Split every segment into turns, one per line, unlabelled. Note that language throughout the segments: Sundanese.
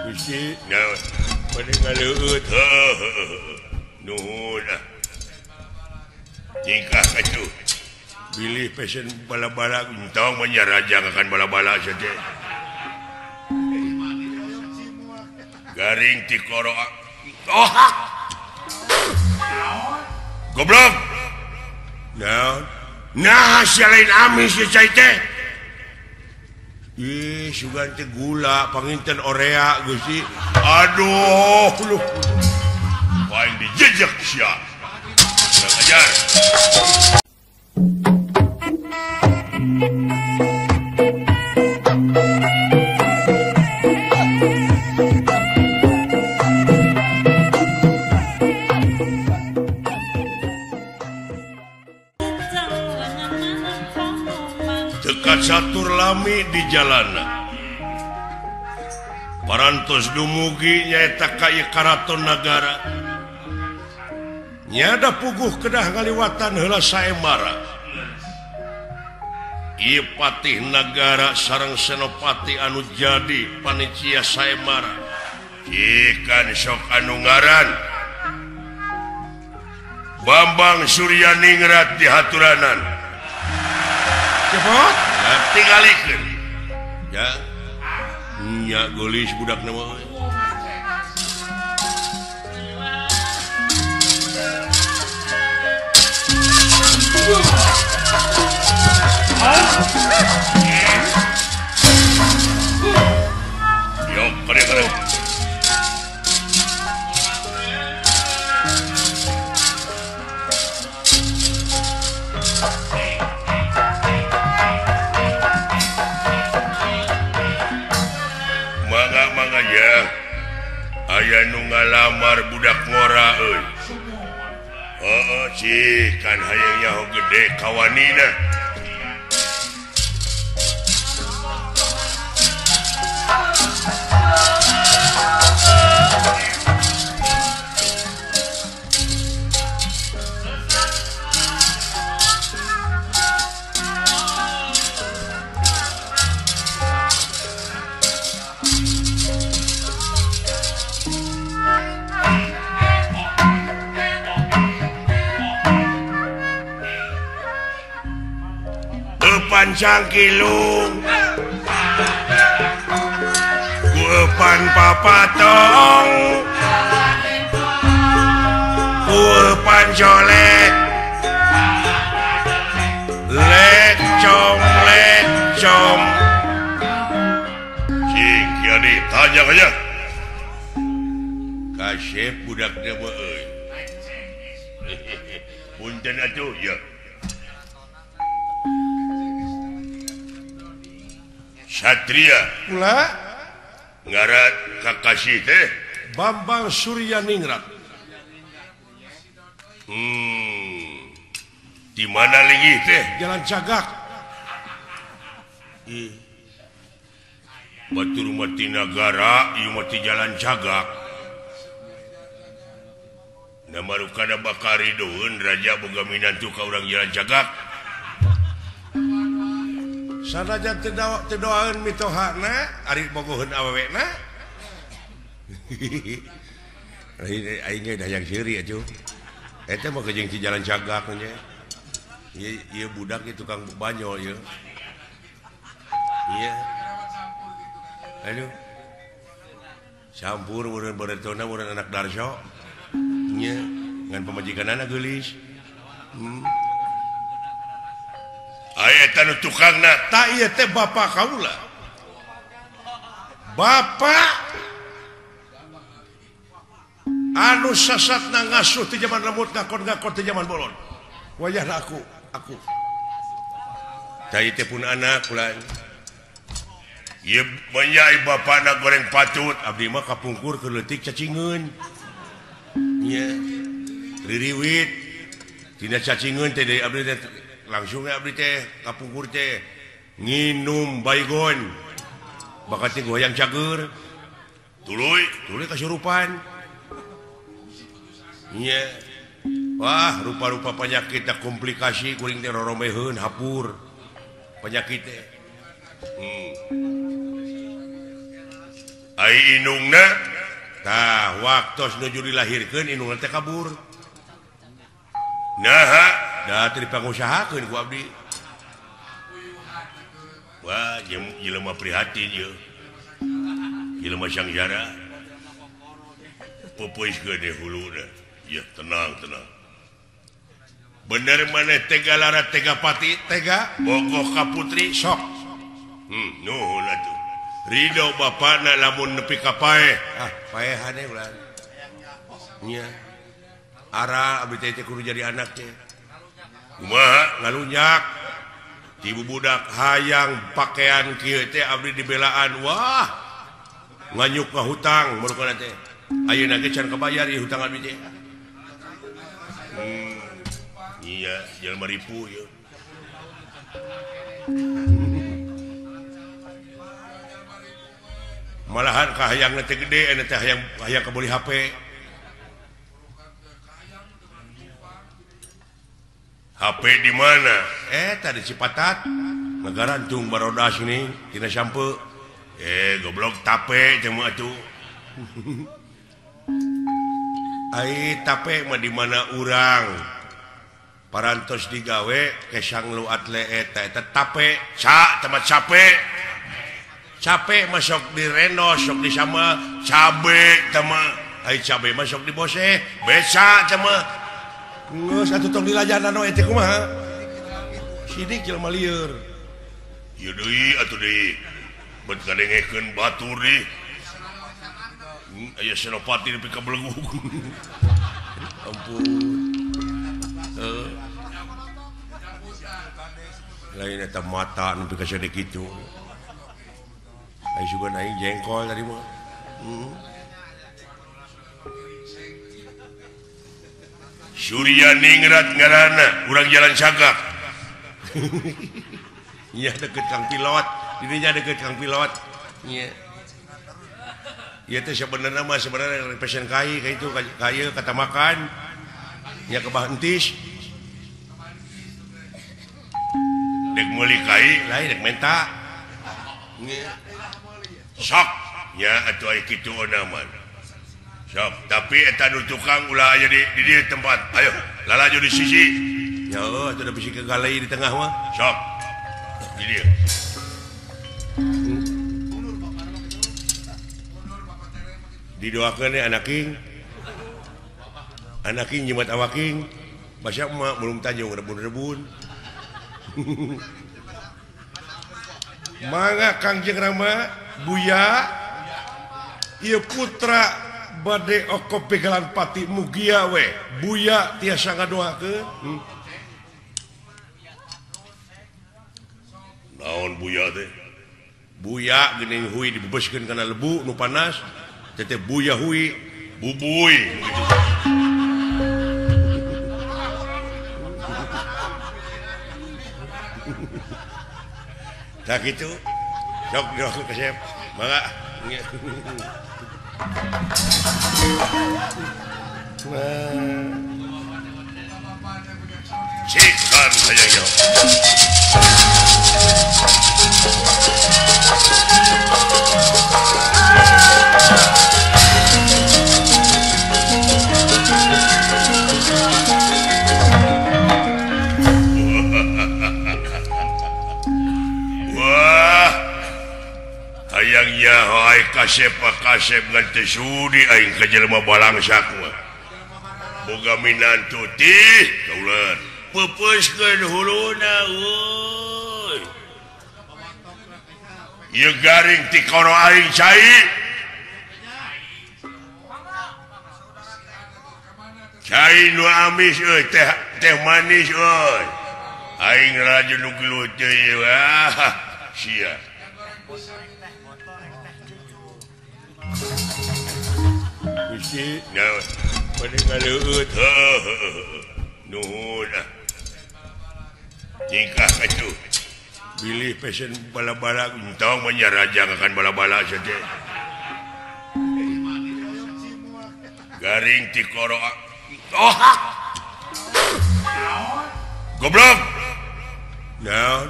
Gusti naon bade ngaleueut heuh nuhun ah tingkah atuh bilih pesen bala-bala entong mah nya raja ngakan bala-bala sia teh garing ti koro oh goblok naon nah sia lain amis sia cai teh ih sugan teh gula panginten orea Gusti aduh lu paling dijejek sia kurang ajar. Catur lami di jalana parantos dumugi nyaeta ka ieu karaton nagara nyada puguh kedah ngaliwatan heula saembara ieu patih nagara sareng senopati anu jadi panitia saembara cikan sok anu ngaran Bambang Suryaningrat di haturanan cepot tinggalikeun ya nya geulis budak na mah yo kare-kare aya nu ngalamar budak ngora euy. Heeh, cih kan hayang nyaho gede kawanina. Pancangkilung kuepan papatong kuepan colek lecom lecom cing kieu tanya aja kasep budak teh euy punten atuh ya Satria
kula
ngaran kakasih teh
Bambang Suryaningrat.
Di mana linggih teh?
Jalan Cagak.
Ih. Batur mah ti nagara, ieu mah ti Jalan Cagak. Na marukana bakari doeun raja boga minantu ka urang Jalan Cagak.
Sanajan teu doaeun mitohana ari bogoheun awewena.
Aing ge hayang seuri atuh. Eta mah jeung ti Jalan Cagak nya. Ieu ieu budak ieu tukang banyol ieu. Iya. Aduh. Campur meureun baretona meureun anak Darso. Nya ngan pamajikanana geulis. Aya eta nu tukangna
ta ieu teh bapa kaula. Bapa anu sasatna ngasuh ti jaman lemut ngakon-ngakon ti jaman bolon. Wayahna aku.
Ta ieu teh pun anak kula. Ieu banyak bapana goreng patut, abdi mah kapungkur keur leutik cacingeun. Nya. Ririwit tina cacingeun teh deui abdi teh langsung abdi teh kapungkur teh nginum baygon bakat teh goyang cager tuluy tuluy kasurupan nya wah rupa-rupa penyakit tak komplikasi kuring teh roromeheun hapur penyakit teh. Ai indungna tah waktos nuju dilahirkeun indungna teh kabur. Naha da teu dipangusahakeun ku abdi. Wah, jelema prihatin ieu. Jelema sangjara. Peupeuskeun huluna. Ya, tenang, tenang. Bener maneh tega lara tega pati tega bogoh ka putri sok. Nuhun atuh. Ridho bapana lamun nepi ka paeh. Ah, paehane ulah. Nya. Ara abdi teh kudu jadi anak teh. Kumaha ngalunyak. Ti bubudak hayang pakaian kieu teh abdi dibelaan. Wah. Nganyuk ka hutang murukana teh. Ayeuna ge can kabayar ieu hutang abdi teh. Iya, jelema ripu ieu. Malahan kahayangna teh gede, eta teh hayang kabeli HP. HP di mana? Tadi Cipatat. Ngarantung barodas ini tina sampe. Goblok tape teh mah atuh. Ai tape mah di mana urang? Parantos digawe kesang lu atle eta eta tape ca teh mah capek. Capek masuk di reno sok di sama cabe teh mah. Ai cabe mah sok di bose beca teh mah. Geus atuh tong dilajanan we teh kumaha. Sidik jelema lieur. Ieu deui atuh deui. Bet kadengekeun batur deui. Aya senopati nepi ka belegug. Ampun. Lain eta mata nepi ka sadeuk kitu. Ai sugan aing jengkol tadi mah. Surya Ningrat ngaranna, urang jalan cagak. Nya deket Kang Pilot, dirinya deket Kang Pilot. Nya. Ieu teh sebenarnya mah sebenarnya pesen kai ka itu ka kata makan. Nya kebah entis. Dek meuli kai lain dek menta. Nya. Sok nya atuh aya kitu onaman. Sok, tapi eta nu tukang ulah aya di dieu tempat. Ayo, lalajo di sisi. Ya eueuh atuh da bisi kegalai di tengah mah. Sok. Di dieu. Didoakeun we anak king. Anak king nyebat awaking. Basa emak belum tanjung rebun-rebun. Mangga Kangjeng Rama Buya ieu putra bade okop pegalan pati mugia we Buya tiasa ngadoakeun. Naon Buya teh? Buya geuning hui dibebeskeun kana lebu nu panas teh Buya hui bubuy gitu. Tah kitu. Sok didoakeun ka Sep. Mangga. Cikan hayang yo. Wah, hayang nyaho ai kasep kasep ngan teu sudi aing ka jelema balangsak mah. Boga minantu tih kaulan. Peupeuskeun huluna euy. Ieu garing ti kono aing cai. Cai nu amis euy, teh manis euy. Aing rajin nu gelut teh ah sia. Gusti, naon? Bade ngaleueut. Heuh. Nuhun ah. Tingkah atuh. Bilih pesen bala-bala entong mah nya raja ngakan bala-bala sia teh. Garing ti koro. Oh. Goblok. Naon?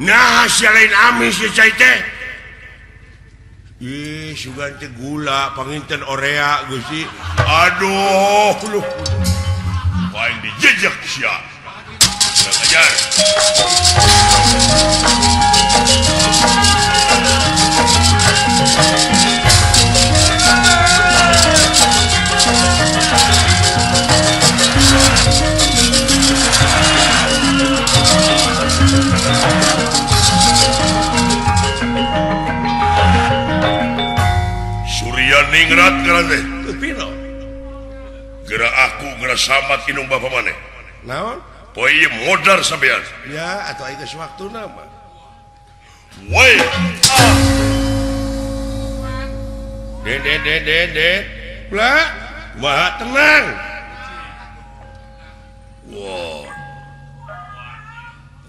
Nah, sia lain amis ieu cai teh. Ih, sugan teh gula panginten orea Gusti. Aduh, lu. Paling dijejak sia. Kurang ajar. Ningrat geura teh. Piro? Geura aku geura samat inung bapa maneh.
Naon?
Poe ieu modar sampean.
Ya, atuh aya geus waktuna mah.
Woi. De de de de de.
Bla,
wah tenang. Wah.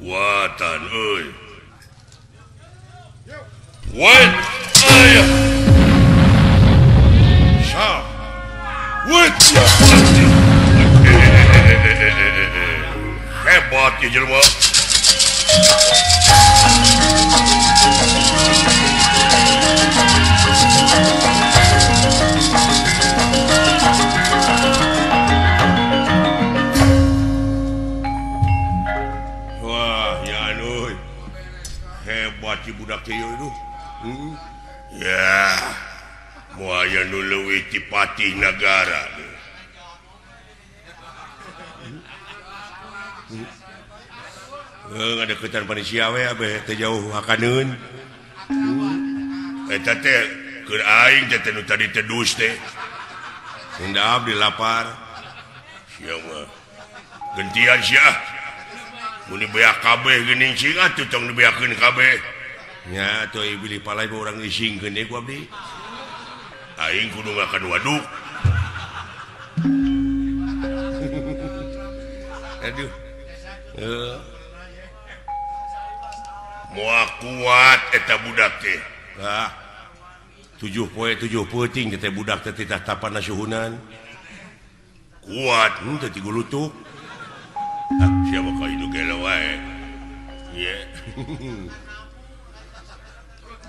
Kuatan euy. Woi. Aya. Hebat ya jelma. Wah, ya anuy. Hebat si budak ieu itu. Ya. Moal aya nu leuwih ti patih nagara.
Ngadeukeutan panitia we abeh teu jauh hakaneun.
Eta teh keur aing teh nu tadi teh dus teh.
Sunda abdi lapar.
Sia mah. Gentian sia. Mun dibeak kabeh geuning cing atuh tong dibeakeun kabeh.
Nya atuh ieu bilih palai mah urang isingkeun deui ku abdi.
Aing kudu ngakan waduk.
Aduh.
Moal kuat eta budak teh.
Ah. 7 poe 7 peuting teh budak teh titah tapan suhunan.
Kuat
teh tigulutuk.
Ah, siapa ka hidup gelo wae. Ye.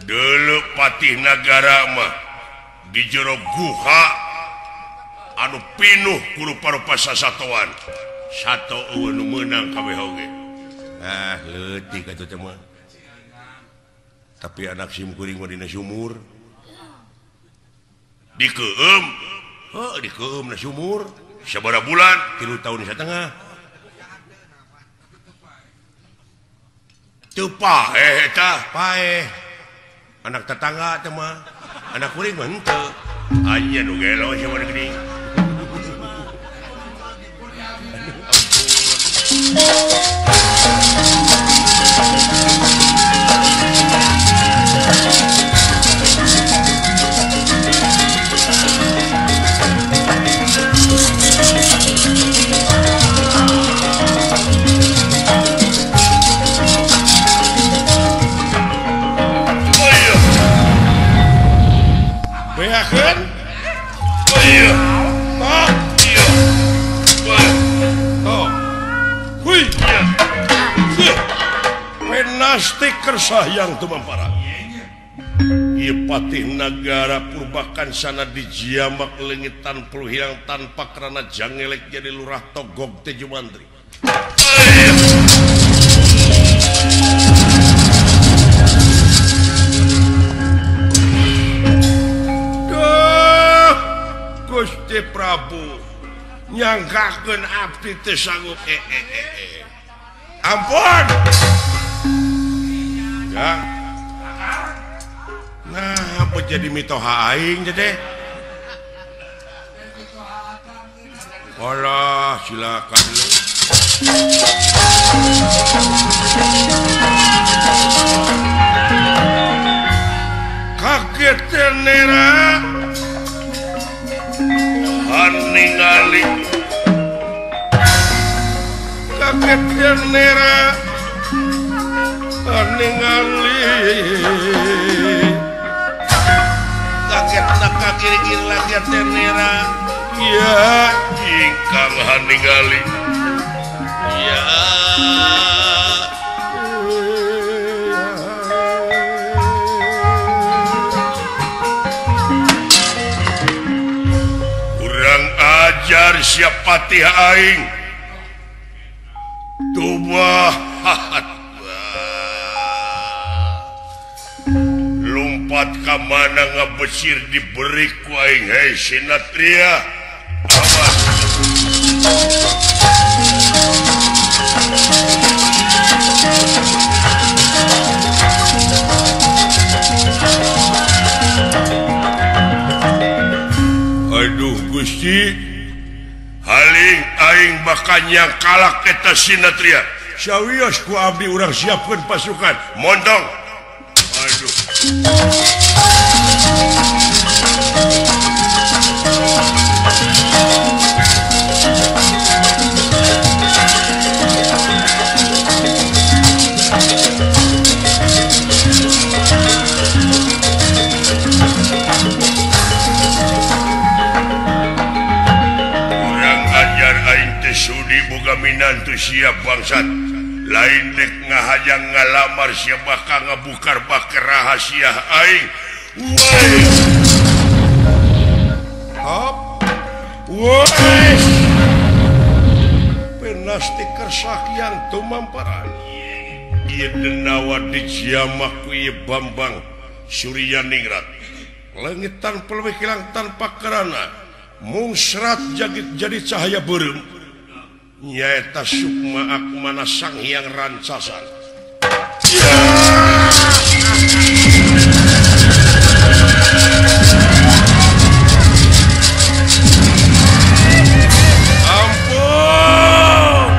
Deuleu patih nagara mah di jero guha anu pinuh ku rupa-rupa sasatoan. Sato eueuh nu meunang kabeh oge.
Ah, leutik atuh teh mah. Tapi anak sim kuring mah dina sumur.
Dikeum.
Heuh, dikeum na sumur.
Sabaraha bulan?
3 tahun setengah.
Teu paeh eta.
Paeh. Anak tetangga teh mah. Anak kuring mah henteu.
Anya nu gelo sia mah geuning.
Beakeun.
Iya.
Tok.
Iya.
Tok. Hui.
Iya.
Penasti kersahyang tumampara.
Ieu patih nagara Purbakan sana dijiamak leungit tanpa hilang tanpa kerana jangelek jadi lurah Togog Tejumantri.
Duh, Gusti Prabu nyangkakeun abdi teu sanggup. Ampun.
Ya.
Nah, apa jadi mitoha aing teh? Alah, silakan lu. Kaget nera.
Haningali.
Kaget nera. Haningali. Kaget tak kiri-kiri lagi tenera.
Iya, ingkang haningali.
Iya.
siap patih aing. Tubah lumpat ka mana ngabesir diberi ku aing hei Sinatria. Awas. Aduh Gusti, haling aing bakal kalak eta Sinatria. Sawios ku abdi urang siapkeun pasukan. Montong. Aduh. Urang ajar aing teh sudi boga minantu siap bangsat. Lain dek ngahajang ngalamar siap bakal ngabukar bakal rahasia aing. Woi. Hop. Woi. Penasti kersakian tumamparan. Ieu denawa dijamak ku ieu Bambang Suryaningrat. Lengitan pelwekilang tanpa kerana. Mungsrat jagit jadi cahaya beureum. Nyaeta Sukma Akmana Sang Hyang Rancasan. Ya! Ampun.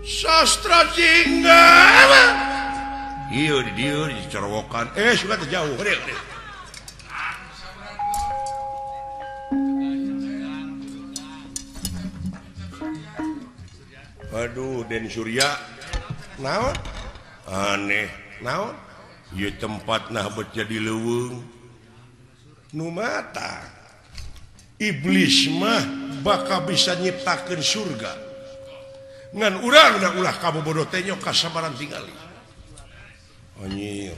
Sastra jingga. Ieu di dieu dicorowokan. Suka teh jauh. Aduh, Den Surya naon aneh naon ieu tempat nah bet jadi leuweung nu mata iblis mah bakal bisa nyiptakeun surga ngan urang da ulah kabobodo teh nyok kasabaran tingali anjir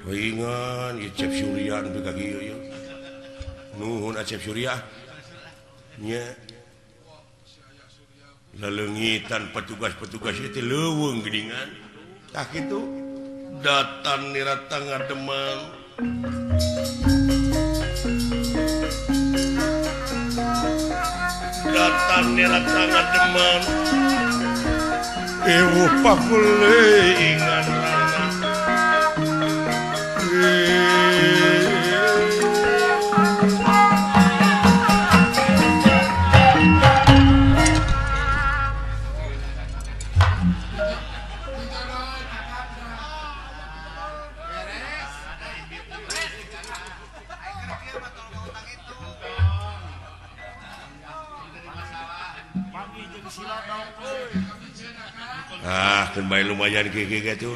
hoingan ieu Cep Surya nu ka kieu ieu nuhun Acep Surya nya lelengitan petugas-petugas itu leuweung geuningan tah kitu datan nirata ngademan datan nirata ngademan ewuh pakuleingan rana Ah, kan bae lumayan kieu gitu.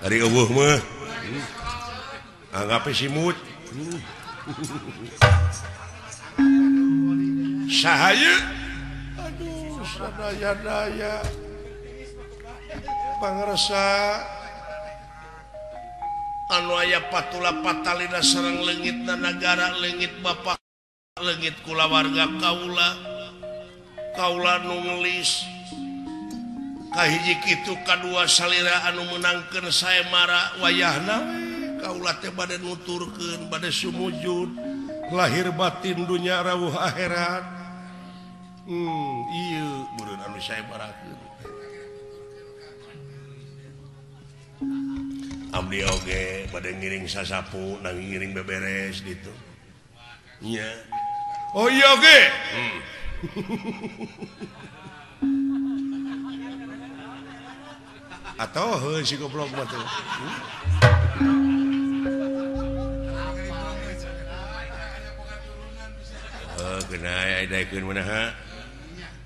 Ari eueuh mah. Anggap simut. Saha ieu? Aduh, sadaya-daya. Pangresa anu aya patula patalina sareng leungitna nagara leungit bapak leungit kulawarga kaula. Kaula nu ngelis kahiji kitu kadua salira anu meunangkeun saemara wayahna kaula teh bade nuturkeun bade sumujud lahir batin dunya rawuh akhirat. Ieu meureun anu saemarakeun abdi oge bade ngiring sasapu nang ngiring beberes ditu nya. Oh iya oge. Atau heuh si goblok mah tuh. Heuh kena aya daekeun manaha.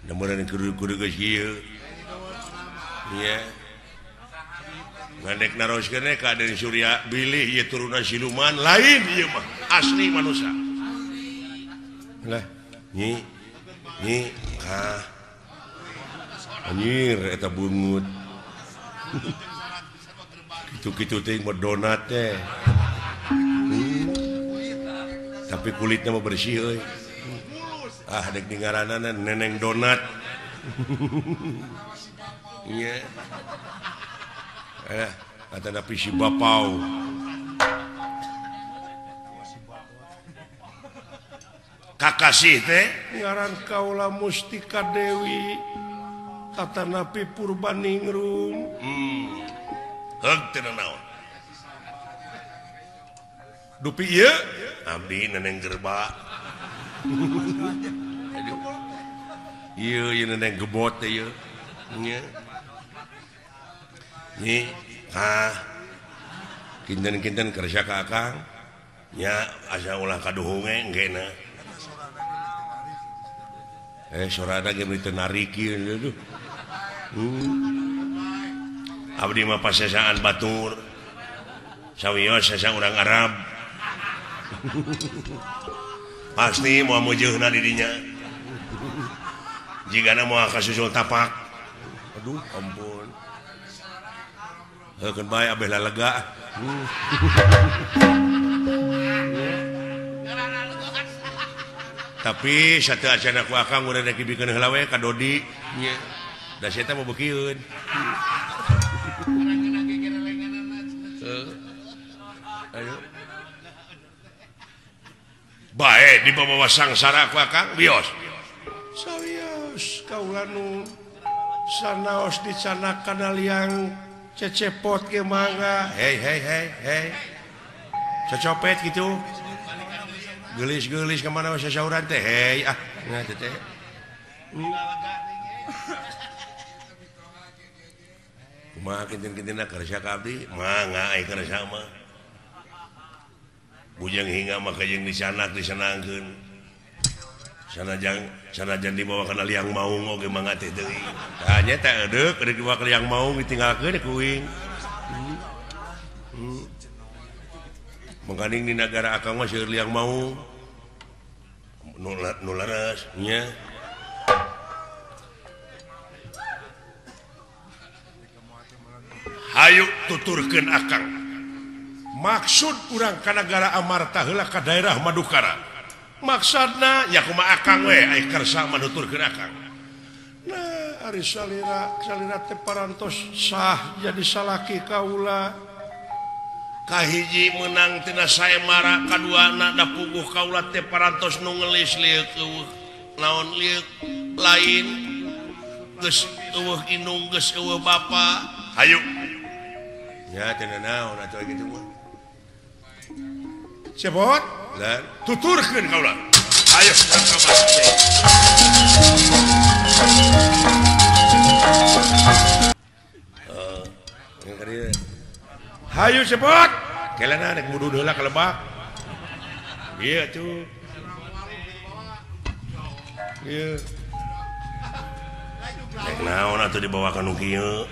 Nemuran kudu-kudu geus kieu. Nya. Ngadek naroskeun ka Den Surya bilih ieu turunan siluman lain ieu mah asli manusia. Lah, nyi nyi ah. Anjir eta bungut. Kitu-kitu teh mah donat teh. Tapi kulitnya mah bersih euy. Ah dek ngaranana Neneng Donat. Iya. Kata napi si bapau. Kakasih teh
ngaran kaula Mustika Dewi tata napi Purbaningrum.
Heug teu naon. Dupi ieu abdi Neneng Gerba. Aduh. Ieu ieu Neneng Gebot teh ieu. Nya. Nyi, ah. Kinten-kinten kerja ka Akang. Nya asa ulah kaduhung ge engkena. Sorana ge teu narikeun aduh. Abdi mah pasesaan batur. Sawios sesa urang Arab. Pasti moal meujeuna di dinya. Jigana moal kasusul tapak. Aduh, ampun. Heukeun bae abeh lalega. Tapi satu acana ku Akang urang rek dibikeun heula we ka Dodi nya. Da sia teh mau beukieun. Ayo. Bae dibawa sangsara ku Akang wios.
Sawios kaula nu sanaos dicanak kana liang cecepot ge mangga.
Hei hei hei hei. Cecopet gitu. Gelis-gelis kemana sasauran teh hei ah nah teh teh. Kumaha kinten-kintenna kersa ka abdi mangga ai kersa mah. Bujang hingga mah jeung disanak disenangkeun. Sanajan dibawa kana liang maung oge mangga teh deui. Tah nya teh edeuk rek dibawa ka liang maung ditinggalkeun kuing. Mengkaning di negara Akang mah seueur liang maung. Nu leres nya. Hayu tuturkeun Akang.
Maksud urang ka nagara Amarta heula ka daerah Madukara.
Maksudna nya kumaha Akang we ai kersa mah nuturkeun Akang.
Nah, ari salira salira teh parantos sah jadi salaki kaula.
Kahiji menang tina saemara kaduana da puguh kaula teh parantos nu ngelis lieu eueuh naon lieu lain geus eueuh indung geus eueuh bapa. Hayu nya teh naon atuh kitu mah.
Cepot
lan tuturkeun kaula. Ayo ka
Hayu cepot.
Kelana rek mudud heula ka lebak. Ieu atuh. Ieu. Rek naon atuh dibawa ka nu kieu?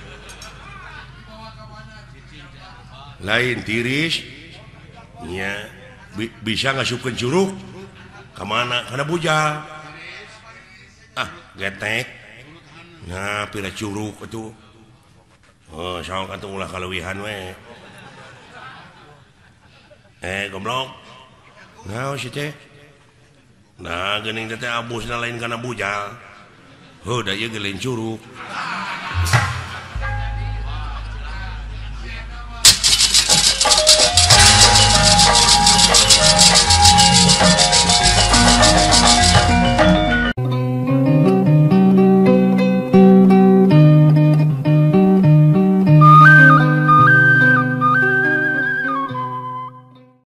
Lain tiris. Nya bisa ngasupkeun curug. Ka mana? Kana bujal. Ah, getek. Nah, pira curug atuh. Oh, sok atuh ulah kaleuwihan we. Goblok. Naon si teh? Nah, geuning teh abusna lain kana bujal. Heuh, da ieu ge lain curug.